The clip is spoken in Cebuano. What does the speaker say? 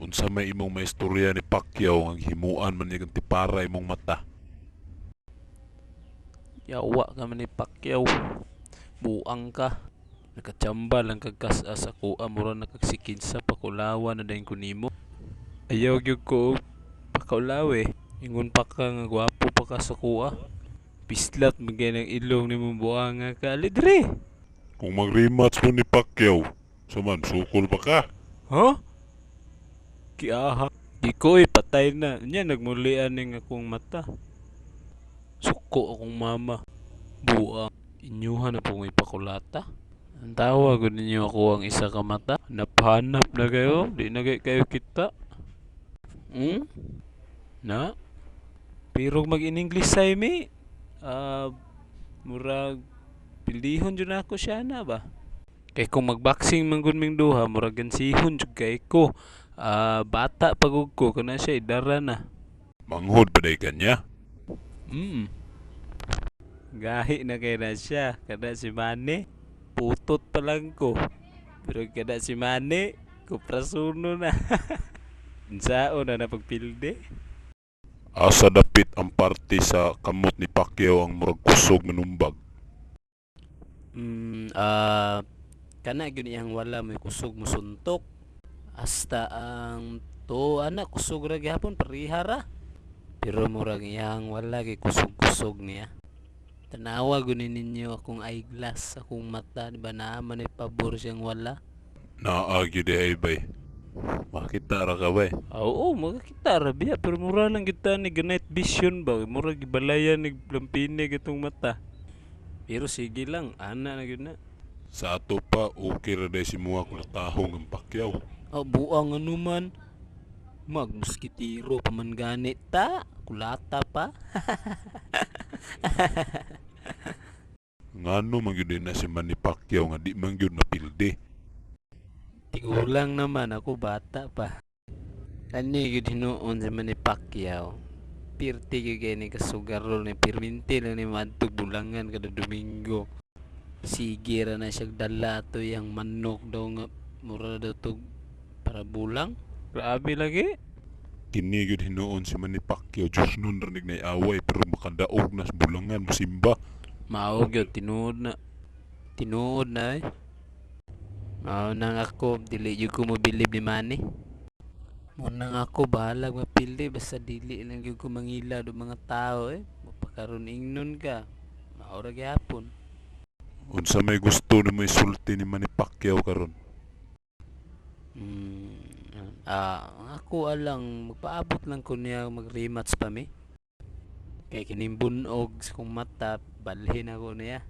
Unsa may imong maistorya ni Pacquiao nga gihimuan man niya kang tipara imong mata? Yawa ka man ni Pacquiao. Buang ka. Nakachamba lang kag kas-as akoa, mura na kag sikinsa, pakulawan na dayon ko nimo. Ayaw gyud ko og pakaulawi. Ingon pa ka nga gwapo pa ka sa kuha. Pislat man kay ng ilong nimo, buanga ka. Ali diri. Kung mag-rematch mo ni Pacquiao, sa man sukol pa ka? Ha? Kiaha. Di ko eh, patay na. Nya nagmulian ning akong mata. Suko akong mama. Buang. Inyuha na po may pakulata. Ang tawag ko ninyo ako ang isa ka mata. Hanap-hanap na kayo. Di na kayo kita. Hmm? Na? Pero mag-in-English sa mi. Ah, murag pildihon jud nako siya na ba? Kay kung magboxing man gud ming duha, murag gansihon jud kay ko. Ah, bata pa gud ko kana siya idara na. Manghod pa day kanya? Gahi na kay na siya kada si Manny. Putot pa lang ko. Pero kada si Manny, kuprasuno na. Unsaon na napagpildi? Asa dapit ang parte sa kamot ni Pacquiao ang murag kusog manumbag? Kana gyud iyang wala may kusog musuntok. Hasta ang to ana kusog ra gihapon, pareha ra. Pero murag iyang wala kay kusog-kusog niya. Tanawa gud ni ninyo akong eyeglass, akong mata, di ba naa man ay pabor siyang wala? Naa gyud ay bay. Makita ra ka bay. Ah, oo, makakita ra biya, pero mura lang kita ni night vision ba, mura gibalayan ni lampinig itong mata. Pero sige lang, ana na gyud na. Sa ato pa okay ra day si muha kulatahong ang Pacquiao. Oh, buang ano man. Magmuskitiro pa man gani ta, kulata pa. Ngano man gyud na si Manny Pacquiao nga di man gyud mapildi? Tigulang naman ako, bata pa. Ani gyud hinuon si Manny Pacquiao. Pirti gyud kay ni kasugarol ni pirminti lang ni maadtog bulangan kada Domingo. Sige ra na siyag dala ato yang manok daw nga mura daw tog para bulang. Grabe lagi. Kini gyud hinuon si Manny Pacquiao, Diyos nun ra nig away pero makadaog na sa bulangan mosimba. Mao gyud, tinuod na. Tinuod na eh. Mao nang ako dili gyud ko mobilib ni Manny. Mao nang ako bahalag mapildi basta dili lang gyud ko mangilad og mga tao eh. Mapakaron ingnon ka. Mao ra gyapon. Unsa may gusto nimo isulti ni Manny Pacquiao karon? Ako alang magpaabot lang ko niya mag-rematch pa mi. Kay kining bunog sa kong mata, balhin ako niya.